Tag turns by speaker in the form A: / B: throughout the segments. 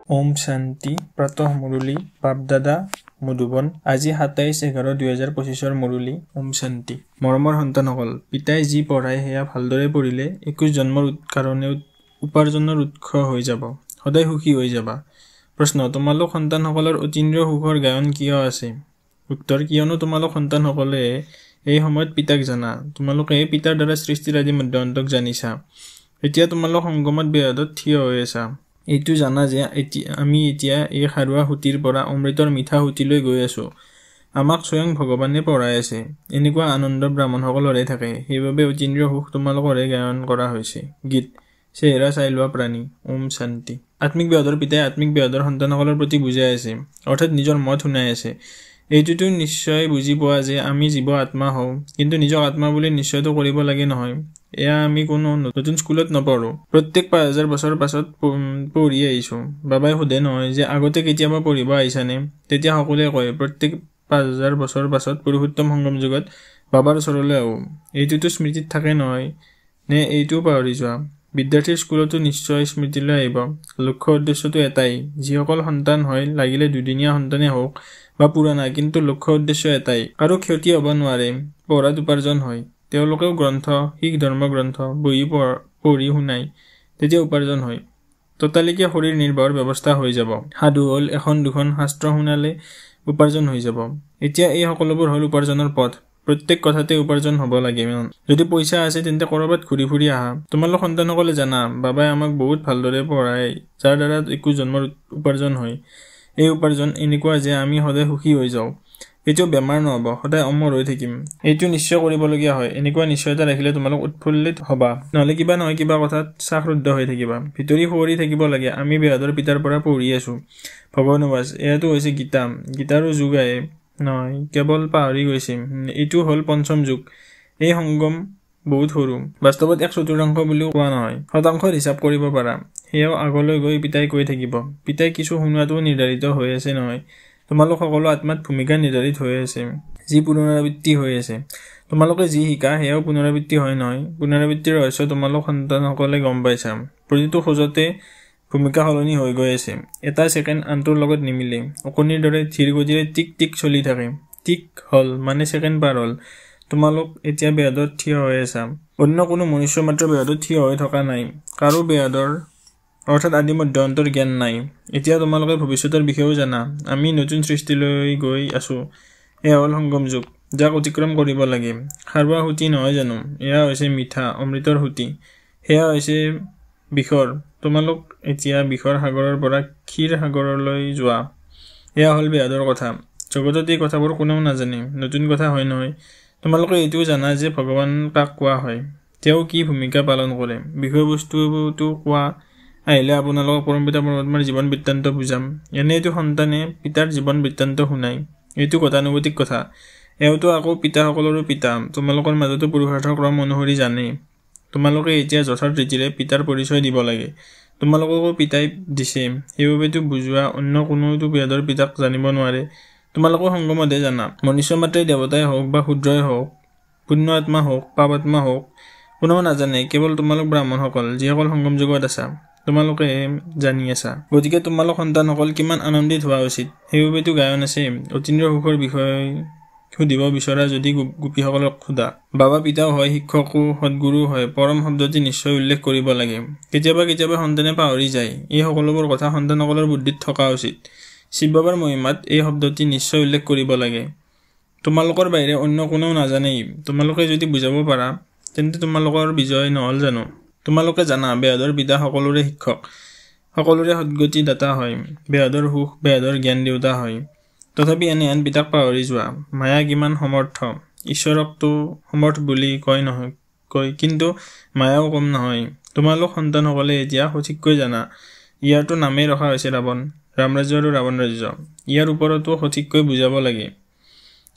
A: ওম শান্তি। প্ৰাতঃ মুৰুলী, বাপদাদা মধুবন। আজি 27/11/2025 মুৰুলী। ওম শান্তি। মৰমৰ সন্তানসকল, পিতাই যি পঢ়ায় সেয়া ভালদৰে পঢ়িলে 21 জন্মৰ কাৰণে উপাৰ্জনৰ উৎস হৈ যাব। সদায় সুখী হৈ যাবা। প্ৰশ্ন, তোমালোক সন্তানসকলৰ অতীন্দ্ৰিয় সুখৰ গায়ন কিয় আছে? উত্তৰ, কিয়নো তোমালোক সন্তানসকলে এই সময়ত পিতাক জানা। তোমালোকে পিতাৰ দ্বাৰা সৃষ্টিৰ আদি মধ্য অন্তক জানিছা। এতিয়া তোমালোক সংগমত বেহদত থিয় হৈ আছা। এইটো জানা যে আমি এতিয়া এই খাৰুৱা সুঁতিৰ পৰা অমৃতৰ মিঠা সুঁতিলৈ গৈ আছো। আমাক স্বয়ং ভগৱানে পঢ়াই আছে। এনেকুৱা আনন্দ ব্ৰাহ্মণসকলৰহে থাকে। সেইবাবে অতীন্দ্ৰিয় সুখ তোমালোকৰহে গায়ন কৰা হৈছে। গীত, চেহেৰা চাই লোৱা প্ৰাণী। ওম শান্তি। আত্মিক বেহদৰ পিতাই আত্মিক বেহদৰ সন্তানসকলৰ প্ৰতি বুজাই আছে, অৰ্থাৎ নিজৰ মত শুনাই আছে। এইটোতো নিশ্চয় বুজি পোৱা যে আমি জীৱ আত্মা হওঁ, কিন্তু নিজক আত্মা বুলি নিশ্চয়তো কৰিব লাগে নহয়। এয়া আমি কোনো নতুন স্কুলত নপঢ়ো। প্ৰত্যেক 5000 বছৰৰ পাছত পঢ়ি আহিছো। বাবাই সোধে নহয় যে আগতে কেতিয়াবা পঢ়িব আহিছানে? তেতিয়া সকলোৱে কয়, প্ৰত্যেক 5000 বছৰৰ পাছত পুৰুষোত্তম সংগম যুগত বাবাৰ ওচৰলৈ আহো। এইটোতো স্মৃতিত থাকে নহয় নে এইটোও পাহৰি যোৱা? বিদ্যাৰ্থীৰ স্কুলতো নিশ্চয় স্মৃতিলৈ আহিব। লক্ষ্য উদ্দেশ্যটো এটাই। যিসকল সন্তান হয়, লাগিলে দুদিনীয়া সন্তানে হওক বা পুৰণা, কিন্তু লক্ষ্য উদ্দেশ্য এটাই। কাৰো ক্ষতি হ'ব নোৱাৰে, পঢ়াত উপাৰ্জন হয়। তেওঁলোকেও গ্ৰন্থ, শিখ ধৰ্ম গ্ৰন্থ বহি পঢ়ি শুনায়, তেতিয়া উপাৰ্জন হয়। ততালিকে শৰীৰ নিৰ্বাহৰ ব্যৱস্থা হৈ যাব। সাধু হ'ল, এখন দুখন শাস্ত্ৰ শুনালে উপাৰ্জন হৈ যাব। এতিয়া এই সকলোবোৰ হ'ল উপাৰ্জনৰ পথ। প্ৰত্যেক কথাতে উপাৰ্জন হ'ব লাগে। যদি পইচা আছে তেন্তে ক'ৰবাত ঘূৰি ফুৰি আহা। তোমালোক সন্তানসকলে জানা, বাবাই আমাক বহুত ভালদৰে পঢ়ায়, যাৰ দ্বাৰা 21 জন্মৰ উপাৰ্জন হয়। এই উপাৰ্জন এনেকুৱা যে আমি সদায় সুখী হৈ যাওঁ, কেতিয়াও বেমাৰ নহ'ব, সদায় অমৰ হৈ থাকিম। এইটো নিশ্চয় কৰিবলগীয়া হয়। এনেকুৱা নিশ্চয়তা ৰাখিলে তোমালোক উৎফুল্লিত হ'বা, নহ'লে কিবা নহয় কিবা কথাত শ্বাসৰুদ্ধ হৈ থাকিবা। ভিতৰি সুঁৱৰি থাকিব লাগে, আমি বেহদৰ পিতাৰ পৰা পঢ়ি আছো। ভগৱানুবাচ, এয়াতো হৈছে গীতা। গীতাৰো যুগ আহে নহয়, কেৱল পাহৰি গৈছে। এইটো হ'ল পঞ্চম যুগ। এই সংগম বহুত সৰু, বাস্তৱত 1/4 বুলিও কোৱা নহয়। শতাংশত হিচাপ কৰিব পাৰা। সেয়াও আগলৈ গৈ পিতাই কৈ থাকিব। পিতাই কিছু শুনোৱাটোও নিৰ্ধাৰিত হৈ আছে নহয়। তোমালোক সকলো আত্মাত ভূমিকা নিৰ্ধাৰিত হৈ আছে, যি পুনৰাবৃত্তি হৈ আছে। তোমালোকে যি শিকা সেয়াও পুনৰাবৃত্তি হয় নহয়। পুনৰাবৃত্তিৰ ৰহস্য তোমালোক সন্তানসকলে গম পাইছা। প্ৰতিটো খোজতে ভূমিকা সলনি হৈ গৈ আছে। এটা ছেকেণ্ড আনটোৰ লগত নিমিলে। অকণিৰ দৰে ধীৰ গতিৰে টিক টিক চলি থাকে। টিক হ'ল মানে ছেকেণ্ড পাৰ হ'ল। তোমালোক এতিয়া বেহদত থিয় হৈ আছা। অন্য কোনো মনুষ্য মাত্ৰ বেহদত থিয় হৈ থকা নাই। কাৰো বেহদৰ অৰ্থাৎ আদি মধ্য অন্তৰ জ্ঞান নাই। এতিয়া তোমালোকে ভৱিষ্যতৰ বিষয়েও জানা। আমি নতুন সৃষ্টিলৈ গৈ আছো। এয়া হ'ল সংগম যুগ, যাক অতিক্ৰম কৰিব লাগে। খাৰুৱা সুঁতি নহয় জানো? এয়া হৈছে মিঠা অমৃতৰ সুঁতি, সেয়া হৈছে বিষৰ। তোমালোক এতিয়া বিষৰ সাগৰৰ পৰা ক্ষীৰ সাগৰলৈ যোৱা। এয়া হ'ল বেহদৰ কথা। জগতত এই কথাবোৰ কোনেও নাজানে। নতুন কথা হয় নহয়। তোমালোকে এইটোও জানা যে ভগৱান কাক কোৱা হয়, তেওঁ কি ভূমিকা পালন কৰে। বিষয়বস্তুটো কোৱা আহিলে আপোনালোকক পৰমপিতা পৰমাত্মাৰ জীৱন বৃত্তান্ত বুজাম। এনে এইটো সন্তানে পিতাৰ জীৱন বৃত্তান্ত শুনায়। এইটো গতানুগতিক কথা। এওঁতো আকৌ পিতাসকলৰো পিতা। তোমালোকৰ মাজতো পুৰুষাৰ্থৰ ক্ৰম অনুসৰি জানে। তোমালোকে এতিয়া যথাৰ্থ ৰীতিৰে পিতাৰ পৰিচয় দিব লাগে। তোমালোককো পিতাই দিছে, সেইবাবেতো বুজোৱা। অন্য কোনোতো বেদৰ পিতাক জানিব নোৱাৰে। তোমালোকো সংগমতহে জানা। মনুষ্য মাত্ৰেই দেৱতাই হওক বা শূদ্ৰই হওক, পুণ্য আত্মা হওক, পাপ আত্মা হওক, কোনেও নাজানে। কেৱল তোমালোক ব্ৰাহ্মণসকল, যিসকল সংগম যুগত আছা, তোমালোকে জানি আছা। গতিকে তোমালোক সন্তানসকল কিমান আনন্দিত হোৱা উচিত। সেইবাবেতো গায়ন আছে। অতীন্দ্ৰিয় সুখৰ বিষয়ে সুধিব বিচৰা যদি গোপীসকলক সোধা। বাবা পিতাও হয়, শিক্ষকো, সদ্গুৰুও হয়। পৰম শব্দটি নিশ্চয় উল্লেখ কৰিব লাগে। কেতিয়াবা কেতিয়াবা সন্তানে পাহৰি যায়। এই সকলোবোৰ কথা সন্তানসকলৰ বুদ্ধিত থকা উচিত। শিৱ বাবাৰ মহিমাত এই শব্দটি নিশ্চয় উল্লেখ কৰিব লাগে। তোমালোকৰ বাহিৰে অন্য কোনেও নাজানেই। তোমালোকে যদি বুজাব পাৰা তেন্তে তোমালোকৰ বিজয় নহ'ল জানো? তোমালোকে জানা বেহদৰ পিতা সকলোৰে শিক্ষক, সকলোৰে সদ্গতি দাতা হয়। বেহদৰ সুখ, বেহদৰ জ্ঞান দিওঁতা হয়। তথাপি এনেহেন পিতাক পাহৰি যোৱা। মায়া কিমান সমৰ্থ। ঈশ্বৰকতো সমৰ্থ বুলি কয় নহয় কয়, কিন্তু মায়াও কম নহয়। তোমালোক সন্তানসকলে এতিয়া সঠিককৈ জানা। ইয়াৰতো নামেই ৰখা হৈছে ৰাৱণ, ৰামৰাজ্য আৰু ৰাৱণ ৰাজ্য। ইয়াৰ ওপৰতো সঠিককৈ বুজাব লাগে।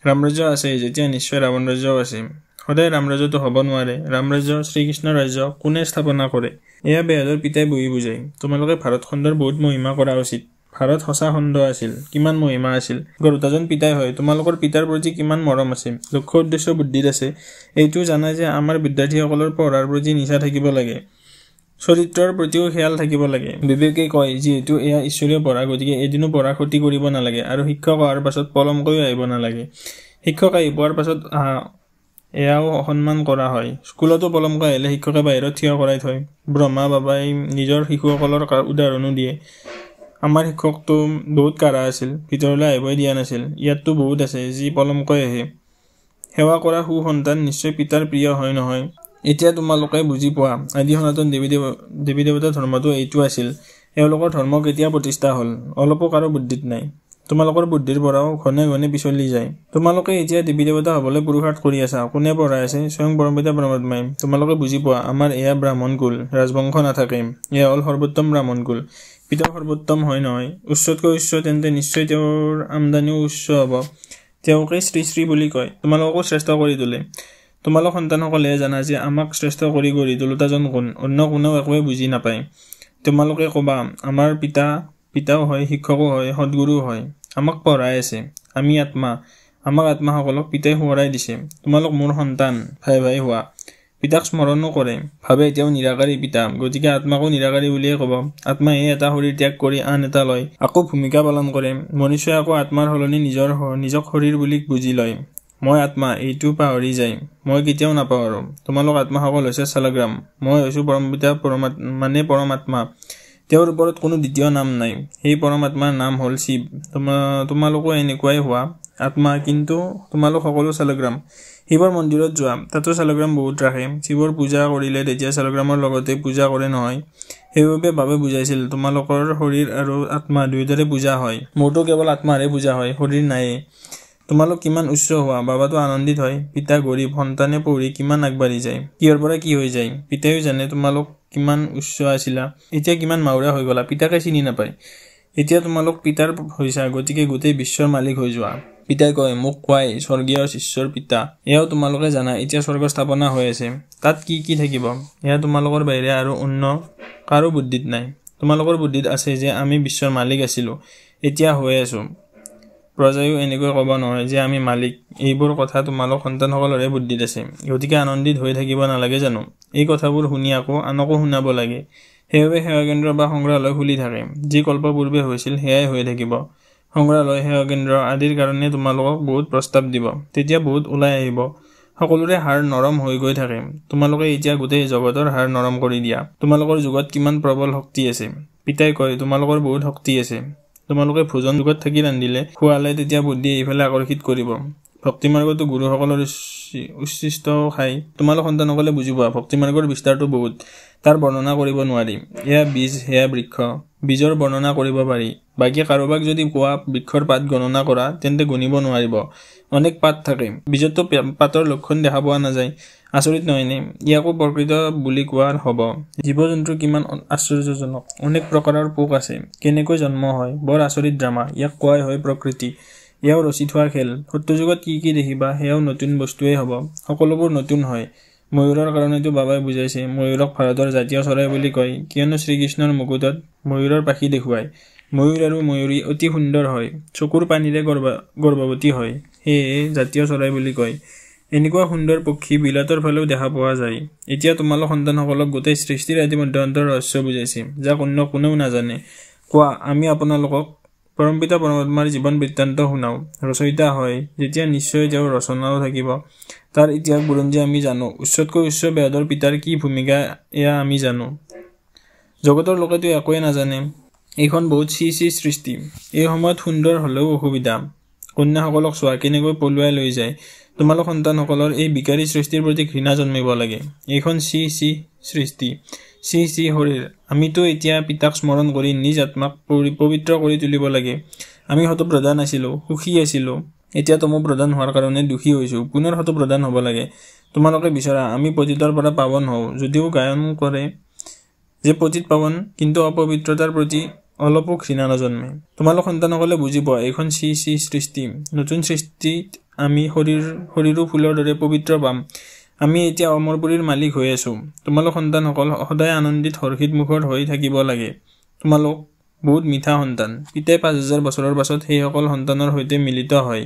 A: ৰামৰাজ্য আছে যেতিয়া নিশ্চয় ৰাৱণ ৰাজ্যও আছে। সদায় ৰামৰাজ্যটো হ'ব নোৱাৰে। ৰামৰাজ্য, শ্ৰীকৃষ্ণৰ ৰাজ্য কোনে স্থাপনা কৰে? এয়া বেহদৰ পিতাই বহি বুজায়। তোমালোকে ভাৰত খণ্ডৰ বহুত মহিমা কৰা উচিত। ভাৰত সঁচা খণ্ড আছিল, কিমান মহিমা আছিল। গৰুতাজন পিতাই হয়। তোমালোকৰ পিতাৰ প্ৰতি কিমান মৰম আছে, লক্ষ্য উদ্দেশ্য বুদ্ধিত আছে। এইটো জানা যে আমাৰ বিদ্যাৰ্থীসকলৰ পঢ়াৰ প্ৰতি নিচা থাকিব লাগে। চৰিত্ৰৰ প্ৰতিও খেয়াল থাকিব লাগে। বিবেকে কয়, যিহেতু এয়া ঈশ্বৰীয় পঢ়া, গতিকে এদিনো পঢ়া ক্ষতি কৰিব নালাগে আৰু শিক্ষক অহাৰ পাছত পলমকৈও আহিব নালাগে। শিক্ষক আহি পোৱাৰ পাছত এয়াও অসন্মান কৰা হয়। স্কুলতো পলমকৈ আহিলে শিক্ষকে বাহিৰত থিয় কৰাই থয়। ব্ৰহ্মা বাবাই নিজৰ শিশুসকলৰ উদাহৰণো দিয়ে। আমাৰ শিক্ষকটো বহুত কাঢ়া আছিল, ভিতৰলৈ আহিবই দিয়া নাছিল। ইয়াততো বহুত আছে যি পলমকৈ আহে। সেৱা কৰা সুসন্তান নিশ্চয় পিতাৰ প্ৰিয় হয় নহয়? এতিয়া তোমালোকে বুজি পোৱা, আদি সনাতন দেৱী দেৱতা ধৰ্মটো এইটো আছিল। এওঁলোকৰ ধৰ্ম কেতিয়া প্ৰতিষ্ঠা হ'ল? অলপো কাৰো বুদ্ধিত নাই। তোমালোকৰ বুদ্ধিৰ পৰাও ঘনে ঘনে পিছলি যায়। তোমালোকে এতিয়া দেৱী দেৱতা হ'বলৈ পুৰুষাৰ্থ কৰি আছা। কোনে পঢ়াই আছে? স্বয়ং পৰমপিতা পৰমাত্মাই। তোমালোকে বুজি পোৱা, আমাৰ এয়া ব্ৰাহ্মণ কুল, ৰাজবংশ নাথাকে। এয়া হ'ল সৰ্বোত্তম ব্ৰাহ্মণ কুল। পিতাও সৰ্বোত্তম হয় নহয়? উচ্চতকৈ উচ্চ, তেন্তে নিশ্চয় তেওঁৰ আমদানিও উচ্চ হ'ব। তেওঁকে শ্ৰী শ্ৰী বুলি কয়। তোমালোককো শ্ৰেষ্ঠ কৰি তোলে। তোমালোক সন্তানসকলেহে জানা যে আমাক শ্ৰেষ্ঠ কৰি গঢ়ি তোলোতাজন কোন। অন্য কোনেও একোৱে বুজি নাপায়। তোমালোকে ক'বা, আমাৰ পিতা পিতাও হয়, শিক্ষকো হয়, সদ্গুৰুও হয়, আমাক পঢ়াই আছে। আমি আত্মা, আমাক আত্মাসকলক পিতাই সোঁৱৰাই দিছে। তোমালোক মোৰ সন্তান, ভাই ভাই হোৱা। পিতাক স্মৰণো কৰে, ভাবে তেওঁ নিৰাকাৰী পিতা, গতিকে আত্মাকো নিৰাকাৰী বুলিয়ে ক'ব। আত্মাই এটা শৰীৰ ত্যাগ কৰি আন এটা লয়, আকৌ ভূমিকা পালন কৰে। মনুষ্যই আকৌ আত্মাৰ সলনি নিজক শৰীৰ বুলি বুজি লয়। মই আত্মা, এইটো পাহৰি যায়। মই কেতিয়াও নাপাহৰো। তোমালোক আত্মাসকল হৈছে শালগ্ৰাম, মই হৈছোঁ পৰমপিতা মানে পৰমাত্মা। তেওঁৰ ওপৰত কোনো দ্বিতীয় নাম নাই। সেই পৰমাত্মাৰ নাম হ'ল শিৱ। তোমালোকো এনেকুৱাই হোৱা আত্মা, কিন্তু তোমালোক সকলো শালগ্ৰাম। শিৱৰ মন্দিৰত যোৱা, তাতো শালগ্ৰাম বহুত ৰাখে। শিৱৰ পূজা কৰিলে তেতিয়া শালগ্ৰামৰ লগতে পূজা কৰে নহয়? সেইবাবে বাবে বুজাইছিল, তোমালোকৰ শৰীৰ আৰু আত্মা দুয়োটাৰে পূজা হয়। মোৰতো কেৱল আত্মাৰে পূজা হয়, শৰীৰ নায়েই। তোমালোক কিমান উচ্চ হোৱা, বাবাটো আনন্দিত হয়। পিতা গৰীব, সন্তানে পঢ়ি কিমান আগবাঢ়ি যায়, কিহৰ পৰা কি হৈ যায়। পিতাইও জানে তোমালোক কিমান উচ্চ আছিলা, এতিয়া কিমান মাউৰা হৈ গ'লা, পিতাকে চিনি নাপায়। এতিয়া তোমালোক পিতাৰ হৈছা, গতিকে গোটেই বিশ্বৰ মালিক হৈ যোৱা। পিতাই কয়, মোক কোৱাই স্বৰ্গীয় শিষ্যৰ পিতা। এয়াও তোমালোকে জানা, এতিয়া স্বৰ্গ স্থাপনা হৈ আছে, তাত কি কি থাকিব এয়া তোমালোকৰ বাহিৰে আৰু অন্য কাৰো বুদ্ধিত নাই। তোমালোকৰ বুদ্ধিত আছে যে আমি বিশ্বৰ মালিক আছিলোঁ, এতিয়া হৈ আছোঁ। প্ৰজায়ো এনেকৈ ক'ব নহয় যে আমি মালিক। এইবোৰ কথা তোমালোক সন্তানসকলৰে বুদ্ধিত আছে, গতিকে আনন্দিত হৈ থাকিব নালাগে জানো? এই কথাবোৰ শুনি আকৌ আনকো শুনাব লাগে। সেইবাবে সেৱাকেন্দ্ৰ বা সংগ্ৰহালয় খুলি থাকে। যি কল্প পূৰ্বে হৈছিল সেয়াই হৈ থাকিব। সংগ্ৰহালয়, সেৱাকেন্দ্ৰ আদিৰ কাৰণে তোমালোকক বহুত প্ৰস্তাৱ দিব, তেতিয়া বহুত ওলাই আহিব। সকলোৰে হাড় নৰম হৈ গৈ থাকে। তোমালোকে এতিয়া গোটেই জগতৰ হাড় নৰম কৰি দিয়া। তোমালোকৰ যুগত কিমান প্ৰবল শক্তি আছে। পিতাই কয়, তোমালোকৰ বহুত শক্তি আছে। তোমালোকে ভোজন যুগত থাকি ৰান্ধিলে খুৱালে তেতিয়া বুদ্ধি এইফালে আকৰ্ষিত কৰিব। ভক্তিমাৰ্গতো গুৰুসকলৰ উচ্ছিষ্ট খায়। তোমালোক সন্তানসকলে বুজি পোৱা, ভক্তিমাৰ্গৰ বিস্তাৰটো বহুত, তাৰ বৰ্ণনা কৰিব নোৱাৰি। এয়া বীজ, সেয়া বৃক্ষ। বীজৰ বৰ্ণনা কৰিব পাৰি, বাকী কাৰোবাক যদি কোৱা বৃক্ষৰ পাত গণনা কৰা, তেন্তে গণিব নোৱাৰিব। অনেক পাত থাকে, বীজতো পাতৰ লক্ষণ দেখা পোৱা নাযায়। আচৰিত নহয়নে? ইয়াকো প্ৰকৃত বুলি কোৱা হ'ব। জীৱ জন্তু কিমান আশ্চৰ্যজনক, অনেক প্ৰকাৰৰ পোক আছে, কেনেকৈ জন্ম হয়, বৰ আচৰিত ড্ৰামা। ইয়াক কোৱাই হয় প্ৰকৃতি। এয়াও ৰচি থোৱা খেল। সত্যযুগত কি কি দেখিবা, সেয়াও নতুন বস্তুৱেই হ'ব। সকলোবোৰ নতুন হয়। ময়ূৰৰ কাৰণেতো বাবাই বুজাইছে, ময়ূৰক ভাৰতৰ জাতীয় চৰাই বুলি কয়, কিয়নো শ্ৰীকৃষ্ণৰ মুকুটত ময়ূৰৰ পাখি দেখুৱায়। ময়ূৰ আৰু ময়ূৰী অতি সুন্দৰ হয়, চকুৰ পানীৰে গৰ্ভৱতী হয়, সেয়ে জাতীয় চৰাই বুলি কয়। এনেকুৱা সুন্দৰ পক্ষী বিলাতৰ ফালেও দেখা পোৱা যায়। এতিয়া তোমালোক সন্তানসকলক গোটেই সৃষ্টিৰ আদি মধ্য অন্তৰ ৰহস্য বুজাইছে, যাক অন্য কোনেও নাজানে। কোৱা, আমি আপোনালোকক পৰমপিতা পৰমাত্মাৰ জীৱন বৃত্তান্ত শুনাওঁ। ৰচয়িতা হয় যেতিয়া নিশ্চয় তেওঁৰ ৰচনাও থাকিব। তাৰ ইতিহাস বুৰঞ্জী আমি জানো। উচ্চতকৈ উচ্চ বেহদৰ পিতাৰ কি ভূমিকা এয়া আমি জানো। জগতৰ লোকেতো একোৱে নাজানে। এইখন বহুত চি চি সৃষ্টি। এই সময়ত সুন্দৰ হ'লেও অসুবিধা। কন্যাসকলক চোৱা, কেনেকৈ পলুৱাই লৈ যায়। তোমালোক সন্তানসকলৰ এই বিকাৰী সৃষ্টিৰ প্ৰতি ঘৃণা জন্মিব লাগে। এইখন চি চি সৃষ্টি, চি চি শৰীৰ। আমিতো এতিয়া পিতাক স্মৰণ কৰি নিজ আত্মাক পবিত্ৰ কৰি তুলিব লাগে। আমি শতপ্ৰধান আছিলোঁ, সুখী আছিলোঁ, এতিয়া তমো প্ৰধান হোৱাৰ কাৰণে দুখী হৈছোঁ। পুনৰ শতপ্ৰধান হ'ব লাগে। তোমালোকে বিচৰা আমি পতিতৰ পৰা পাৱন হওঁ। যদিও গায়ন কৰে যে পতিত পাৱন, কিন্তু অপবিত্ৰতাৰ প্ৰতি অলপো ঘৃণা নজন্মে। তোমালোক সন্তানসকলে বুজি পোৱা, এইখন চি চি সৃষ্টি। নতুন সৃষ্টিত আমি শৰীৰো ফুলৰ দৰে পবিত্ৰ পাম। আমি এতিয়া অমৰপুৰীৰ মালিক হৈ আছোঁ। তোমালোক সন্তানসকল সদায় আনন্দিত, হৰ্ষিত মুখৰ হৈ থাকিব লাগে। তোমালোক বহুত মিঠা সন্তান। পিতাই 5000 বছৰৰ পাছত সেইসকল সন্তানৰ সৈতে মিলিত হয়,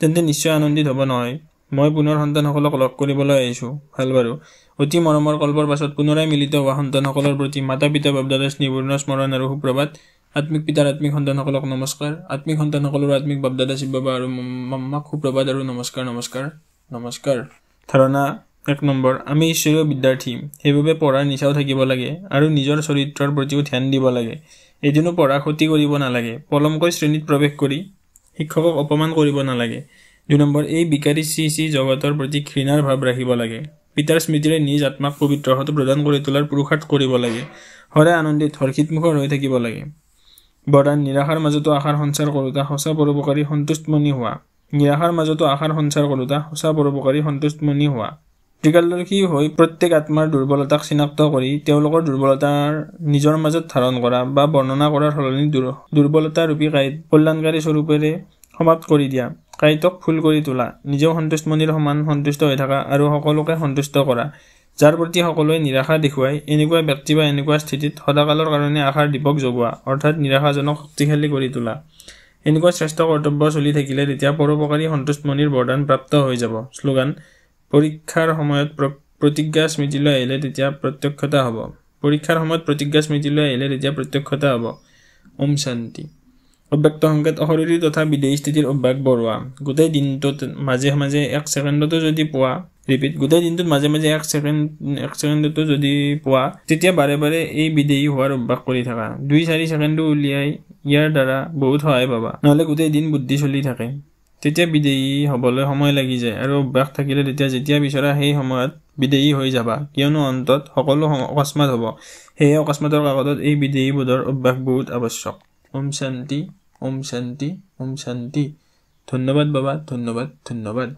A: তেন্তে নিশ্চয় আনন্দিত হ'ব নহয়? মই পুনৰ সন্তানসকলক লগ কৰিবলৈ আহিছোঁ। ভাল বাৰু। অতি মৰমৰ কল্পৰ পাছত পুনৰাই মিলিত হোৱা সন্তানসকলৰ প্ৰতি মাতা পিতা বাপদাদাৰ স্নেহপূৰ্ণ স্মৰণ আৰু সুপ্ৰভাত। আত্মিক পিতাৰ আত্মিক সন্তানসকলক নমস্কাৰ। আত্মিক সন্তানসকলৰ আত্মিক বাপদাদা শিৱ বাবা আৰু মাম্মাক সুপ্ৰভাত আৰু নমস্কাৰ, নমস্কাৰ, নমস্কাৰ। ধাৰণা 1 নম্বৰ, আমি ঈশ্বৰীয় বিদ্যাৰ্থী, সেইবাবে পঢ়াৰ নিচাও থাকিব লাগে আৰু নিজৰ চৰিত্ৰৰ প্ৰতিও ধ্যান দিব লাগে। এদিনো পঢ়া ক্ষতি কৰিব নালাগে। পলমকৈ শ্ৰেণীত প্ৰৱেশ কৰি শিক্ষকক অপমান কৰিব নালাগে। 2 নম্বৰ, এই বিকাৰী চি চি জগতৰ প্ৰতি ঘৃণাৰ ভাৱ ৰাখিব লাগে। পিতাৰ স্মৃতিৰে নিজ আত্মাক পবিত্ৰ সত প্ৰদান কৰি তোলাৰ পুৰুষাৰ্থ কৰিব লাগে। সদায় আনন্দিত হৰ্ষিতমুখৰ হৈ থাকিব লাগে। বৰদান, নিৰাশাৰ মাজতো আশাৰ সঞ্চাৰ কৰোঁতা সঁচা পৰোপকাৰী সন্তুষ্টমণি হোৱা। নিৰাশাৰ মাজতো আশাৰ সঞ্চাৰ কৰোঁতা সঁচা পৰোপকাৰী সন্তুষ্টমণি হোৱা। ত্ৰিকালদৰ্শী হৈ প্ৰত্যেক আত্মাৰ দুৰ্বলতাক চিনাক্ত কৰি তেওঁলোকৰ দুৰ্বলতাৰ নিজৰ মাজত ধাৰণ কৰা বা বৰ্ণনা কৰাৰ সলনি দুৰ্বলতাৰূপী কাঁইট কল্যাণকাৰী স্বৰূপেৰে সমাপ্ত কৰি দিয়া। কাঁইটক ফুল কৰি তোলা। নিজেও সন্তুষ্টমণিৰ সমান সন্তুষ্ট হৈ থকা আৰু সকলোকে সন্তুষ্ট কৰা। যাৰ প্ৰতি সকলোৱে নিৰাশা দেখুৱায়, এনেকুৱা ব্যক্তি বা এনেকুৱা স্থিতিত সদাকালৰ কাৰণে আশাৰ দীপক জগোৱা, অৰ্থাৎ নিৰাশাজনক শক্তিশালী কৰি তোলা। এনেকুৱা শ্ৰেষ্ঠ কৰ্তব্য চলি থাকিলে তেতিয়া পৰোপকাৰী সন্তুষ্টমণিৰ বৰদান প্ৰাপ্ত হৈ যাব। শ্লোগান, পৰীক্ষাৰ সময়ত প্ৰতিজ্ঞা স্মৃতিলৈ আহিলে তেতিয়া প্ৰত্যক্ষতা হ'ব। পৰীক্ষাৰ সময়ত প্ৰতিজ্ঞা স্মৃতিলৈ আহিলে তেতিয়া প্ৰত্যক্ষতা হ'ব। ওম শান্তি। অব্যক্ত সংকেত, অশৰীৰী তথা বিদেহী স্থিতিৰ অভ্যাস বঢ়োৱা। গোটেই দিনটোত মাজে মাজে 1 ছেকেণ্ডতো যদি পোৱা, ৰিপিট, গোটেই দিনটোত মাজে মাজে 1 ছেকেণ্ডতো যদি পোৱা, তেতিয়া বাৰে বাৰে এই বিদেহী হোৱাৰ অভ্যাস কৰি থাকা। 2-4 ছেকেণ্ডো উলিয়াই ইয়াৰ দ্বাৰা বহুত সহায় পাবা। নহ'লে গোটেই দিন বুদ্ধি চলি থাকে, তেতিয়া বিদেহী হ'বলৈ সময় লাগি যায়। আৰু অভ্যাস থাকিলে তেতিয়া যেতিয়া বিচৰা সেই সময়ত বিদেহী হৈ যাবা, কিয়নো অন্তত সকলো অকস্মাত হ'ব। সেয়ে অকস্মাতৰ কাগজত এই বিদেহী বোধৰ অভ্যাস বহুত আৱশ্যক। ওম শান্তি, ওম শান্তি, ওম শান্তি। ধন্যবাদ বাবা, ধন্যবাদ, ধন্যবাদ।